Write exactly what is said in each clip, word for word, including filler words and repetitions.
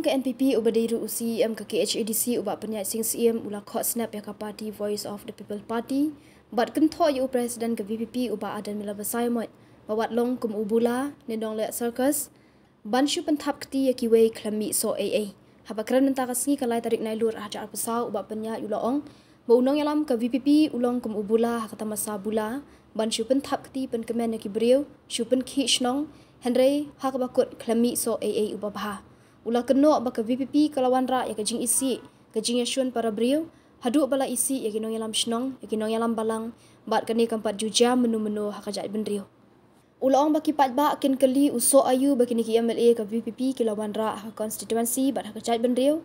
Ka N P P uba dei ruh u C E M ka K H A D C u Bah Pynïaid Sing Syiem u la khoh snap ïa ka party Voice of the People Party bad kynthoh ïa u President ka V P P u Bah Ardent Miller Basaiawmoit ba wat long kum u bula ne nongleh circus ban shu pynthap kti ïa kiwei khlem mih soh ei ei. Haba kren mynta ka sngi ka lai tarik Nailur ar hajar arphew saw u Bah Pynïaid u la ong ba u nongïalam ka V P P u long kum u bula ha ka tamasa bula ban shu pynthap kti pynkmen ïa ki briew, shu pynkhih shnong, hynrei ha kaba kut khlem mih soh ei ei uba bha. U la kynnoh ba ka V P P ka la wanrah ïa ka jingisih, ka jingïashun para briew haduh ba la isih ïa ki nongïalam shnong, ïa ki nongïalam balang bad kane kam pat ju jia mynno mynno ha ka jaitbynriew. U la ong ba ki paidbah kin kylli u soh aïu ba kine ki M L A ka V P P ki la wanrah ha ka constituency bad ha ka jaitbynriew,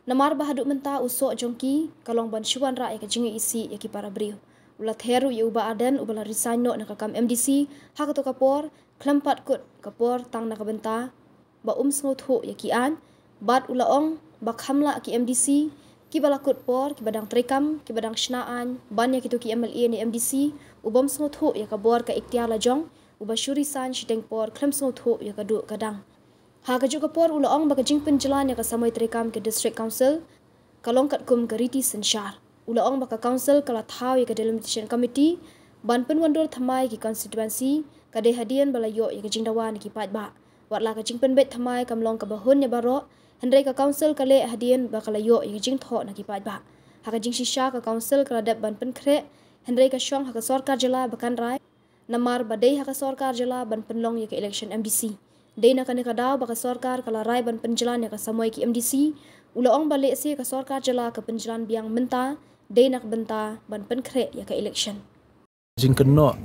namar ba haduh mynta u soh jong ki ka long ban shu wanrah ïa ka jingïaisih ïa ki para briew. U la ther ruh ïa u Bah Ardent uba la resign noh na ka kam M D C ha kato ka por, khlem pat kut ka por tang na ka bynta ba um sngewthuh ïa ki aiñ bad u la ong ba kham lah ki M D C kiba la kut por, kiba dang treikam, kiba dang shna aiñ ban ïa kito ki M L A ne M D C u bym sngewthuh ïa ka bor ka iktiar lajong uba shu resign shiteng por khlem sngewthuh ïa ka duh ka dang. Ha kajuh ka por u la ong ba ka jingpynjlan ïa ka samoi treikam ka District Council ka long katkum ka riti synshar. U la ong ba ka Council ka la thaw ïa ka Delimitation Committee ban pynwandur thymmai ki constituency, ka dei hadien ba la ïoh ïa ka jingdawa na ki paidbah. Wat la ka jingpynbeit thymmai kam long kaba hun ïa baroh, hynrei ka Council ka leh hadien ba ka la ïoh ïa ka jingthoh na ki paidbah. Ha ka jingshisha ka Council ka la dep ban pynkhreh, hynrei ka shong ha ka sorkar jylla ba kan rai, namar ba dei ha ka sorkar jylla ban pynlong ïa ka election M D C. Dei na kane ka daw ba ka sorkar ka la rai ban pynjlan ïa ka samoi ki M D C. U la ong ba lehse ka sorkar jylla ka pynjlan biang mynta, dei na ka bynta ban pynkhreh ïa ka election. Jingkynnoh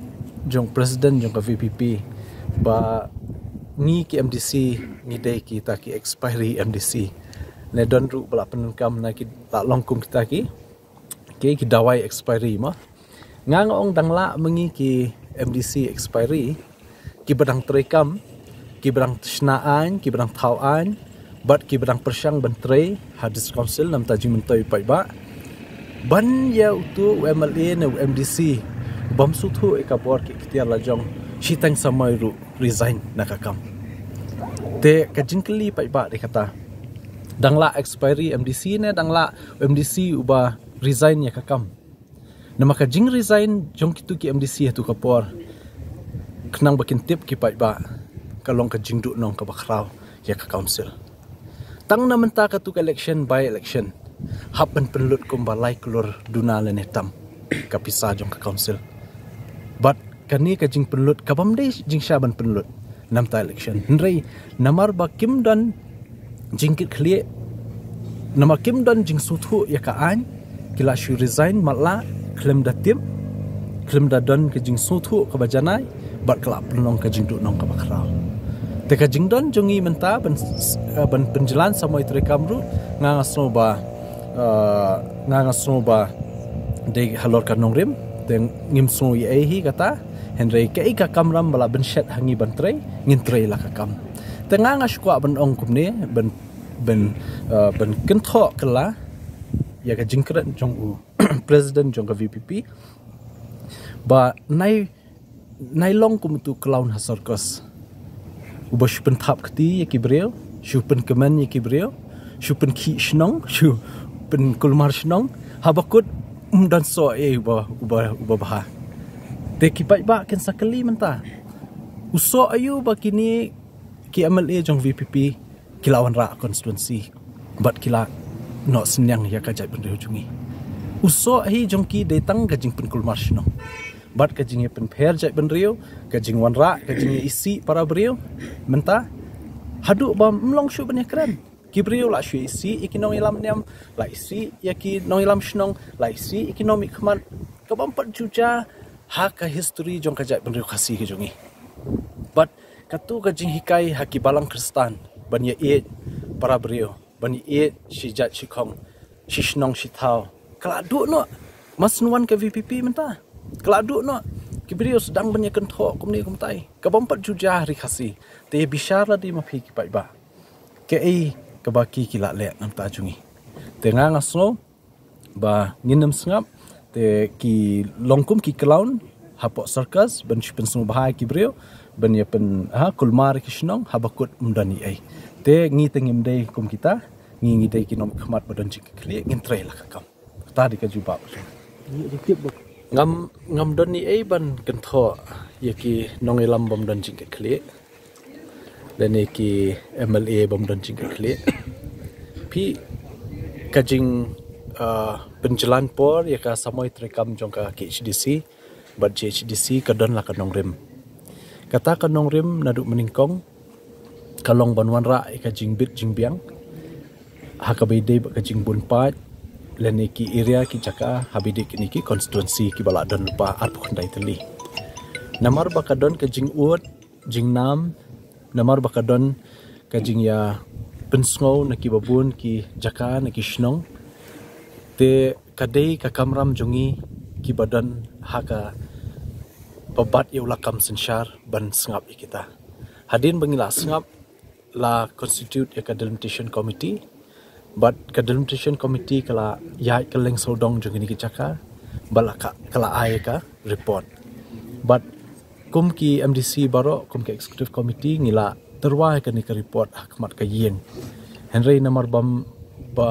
jong President jong ka V P P ba ngi ki M D C ngi dei kita ki expiry M D C. Ne don ruh ba la pyndonkam na ki, la long kum kita ki, ki, ki dawai expiry mo. Nga nga ong dang lah ma ngi ki M D C expiry kiba dang treikam, kiba dang shna aiñ, kiba dang thaw aiñ bad kiba dang pyrshang ban trei ha District Council namar jingmyntoi paidbah, ban ïa uto u M L A ne u M D C bym sngewthuh ïa ka bor ka iktiar lajong, shiteng samoi ruh resign na ka kam. Te ka jingkylli paidbah dei kata, dang lah expiry M D C ne dang lah M D C uba resign ïa ka kam? Namar ka jingresign jong kito ki M D C ha kato ka por, khnang ba kin tip ki paidbah, ka long ka jingduhnong kaba khraw ïa ka Council. Tang na mynta kato ka election, by election, hap ban pynlut kumba lai klur duna lane tam ka pisa jong ka Council. Bad kane ka jingpynlut ka bym dei jingshah ban pynlut na mynta election. Hynrei namar ba kim don jingkitkhlieh, namar kim don jingsngewthuh ïa ka aiñ, ki la shu resign matlah khlem da tip, khlem da don ka jingsngewthuh kaba janai bad ka la pynlong ka jingduhnong kaba khraw. Te ka jingdon jong ngi mynta ban, ban pynjlan samoi treikam ruh, nga nga sngew ba, eh, nga nga sngew ba dei halor ka nongrim, te ngim sngew ei ei hi kata, hynrei kaei ka kamram ba la bynshet ha ngi ban trei, ngin trei la ka kam. Te nga nga shu kwah ban ong kumne, ban, ban, eh, ban kynthoh kylla ïa ka jingkren jong u President jong ka V P P ba nai, nai long kum uto u clown ha circus uba shu pynthap kti ïa ki briew, shu pynkmen ïa ki briew, shu pynkhih shnong, shu pynkulmar shnong, haba kut ym don soh ei ei uba, uba, uba bha. Te ki paidbah kin sa kylli mynta, u soh aïu ba kine ki M L A jong V P P ki la wanrah constituency bad ki la noh synñiang ïa ka jaitbynriew jong ngi? U soh hi jong ki dei tang ka jingpynkulmar shnong bad ka jingïapynpher jaitbynriew, ka jingwanrah, ka jingïaisih para briew. Mynta haduh ba ym long shuh ban ïakren, ki briew la shu isih ïa ki nongïalam niam, la isih ïa ki nongïalam shnong, la isih ïa ki nongmihkhmat, ka bym pat ju jia ha ka history jong ka jaitbynriew Khasi ka jong ngi. Bad kato ka jinghikai ha ki balang Khristan ban ïaieit para briew, ban ïaieit shi jait shi khong, shi shnong shi thaw, ka la duh noh. Mar shu wan ka V P P mynta, ka la duh noh. Ki briew sdang ban ïakynthoh kumne kumtai, ka bym pat ju jia ha ri Khasi. Te bishar lade ma phi ki paidbah, kaei kaba ki, ki la leh na bynta jong ngi. Te nga nga sngew ba ngin ym sngap, te ki long kum ki clown, hapoh circus ban shu pynsngewbha ïa ki briew, ban ïa pyn ha kulmar ïa ki shnong, haba kut ym don ei ei. Te ngi te ngim dei kum kita, ngi ngi dei ki nongmihkhmat ba don jingkitkhlieh, ngin trei la ka kam. Kata dei ka jubab. Ngam ngam don ei ei ban kynthoh ïa ki nongïalam bym don jingkitkhlieh, lane ki M L A bym don jingkitkhlieh. Phi, ka jing, ah, pynjlan por ïa ka samoi treikam jong ka K H D C bad J H D C ka don la ka nongrim. Kata ka nongrim naduh mynnyngkong ka long ban wanrah ïa ka jingbit jingbiang ha kaba ïadei bad ka jingbun paid lane ki area, ki jaka haba ïadei kine ki constituency kiba la don lypa arphew khyndai tylli. Namar ba ka don ka jingud jingnam, namar ba ka don ka jingïa pynsngew na kiba bun ki jaka, na ki shnong. Te ka dei ka kamram jong ngi kiba don ha kaba bat ïa u lakam synshar ban sngap ïa kita. Hadien ba ngi la sngap, la constitute ïa ka delimitation committee. Bad ka delimitation committee ka la ïaid kylleng sawdong jong kine ki jaka, bad la ka, ka la ai ka report. Bad kum ki M D C baroh, kum ka executive committee, ngi la tyrwa ïa kane ka report ha khmat ka ïing. Hynrei namar bym, ba,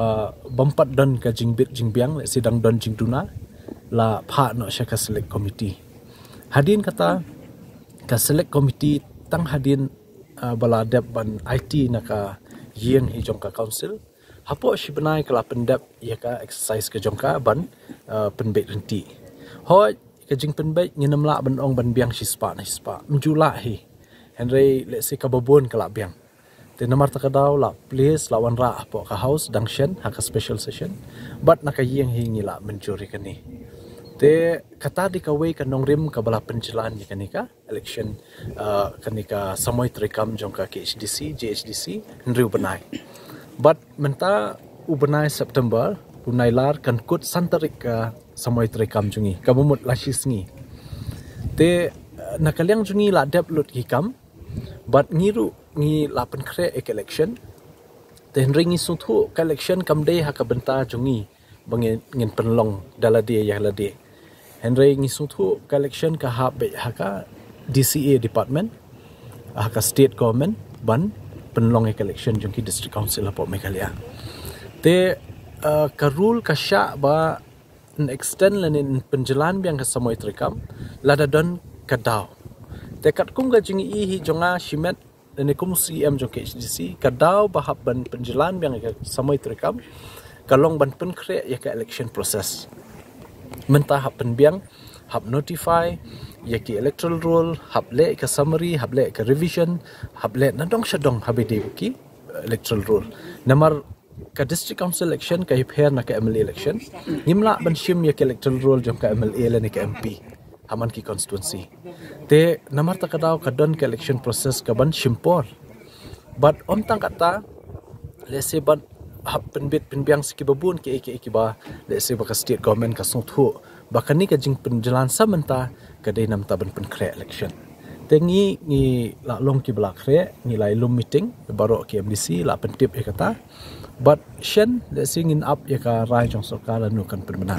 bym pat don ka jingbit jingbiang, lehse dang don jingduna, la phah noh sha ka select committee. Hadien kata, ka select committee tang hadien, ah, ba la dep ban aiti na ka ïing hi jong ka council, hapoh shi bnai ka la pyndep ïa ka exercise ka jong ka ban, ah, pynbeit lynti. Hooid, ka jingpynbeit ngin ym lah ban ong ban biang shispah na shispah, ym ju lah hi. Hynrei lehse kaba bun ka la biang. Te namar kata ka daw la place, la wanrah hapoh ka house dang shen ha ka special session. Bad na ka ïing hi ngi la mynjur ïa kane. Te kata dei kawei ka nongrim kaba la pynjlan ïa kane ka election, ah, kane ka samoi treikam jong ka K H D C, J H D C, hynriew bnai. Bad mynta u bnai September, u Nailar, kan kut san tarik ka samoi treikam jong ngi, kaba mut la shi sngi. Te, ah, na ka liang jong ngi la dep lut ki kam, bad ngi ruh ngi la pynkhreh ïa ka election. Te hynrei ngi sngewthuh ka election kam dei ha ka bynta jong ngi ba ngin, ngin pynlong da lade ïa lade. Hynrei ngi sngewthuh ka election ka hap beit ha ka D C A department, ha ka state government ban pynlong ïa ka election jong ki district council hapoh Meghalaya. Te, ah, ka rule ka shah ba yn extend lane yn pynjlan biang ka samoi treikam lada don ka daw. Te katkum ka jingïohi jong nga shimet lane kum u C E M jong K H D C, ka daw ba hap ban pynjlan biang ka samoi treikam ka long ban pynkhreh ïa ka election process. Mynta hap pynbiang, hap notify ïa ki electoral roll, hap leh ka summary, hap leh ka revision, hap leh nadong shadong haba ïadei bad ki electoral roll. Namar ka district council election ka ïapher na ka M L A election. Ngim lah ban shim ïa ka electoral roll jong ka M L A lane ka M P ha man ki constituency. Te namar kata ka daw ka don ka election process ka ban shim por. Bad ym tang kata, lehse ban hap pynbit pynbiang sha kiba bun kiei kiei kiba, lehse ba ka state government ka sngewthuh ba kane ka jingpynjlan sa mynta ka dei namar ban pynkhreh election. Te ngi, ngi la long kiba la khreh, ngi la ïalum meeting baroh ki M D C, la pyntip ïa kata. Bad shen, lehse ngin ap ïa ka rai jong sorkar lano kan pynbna.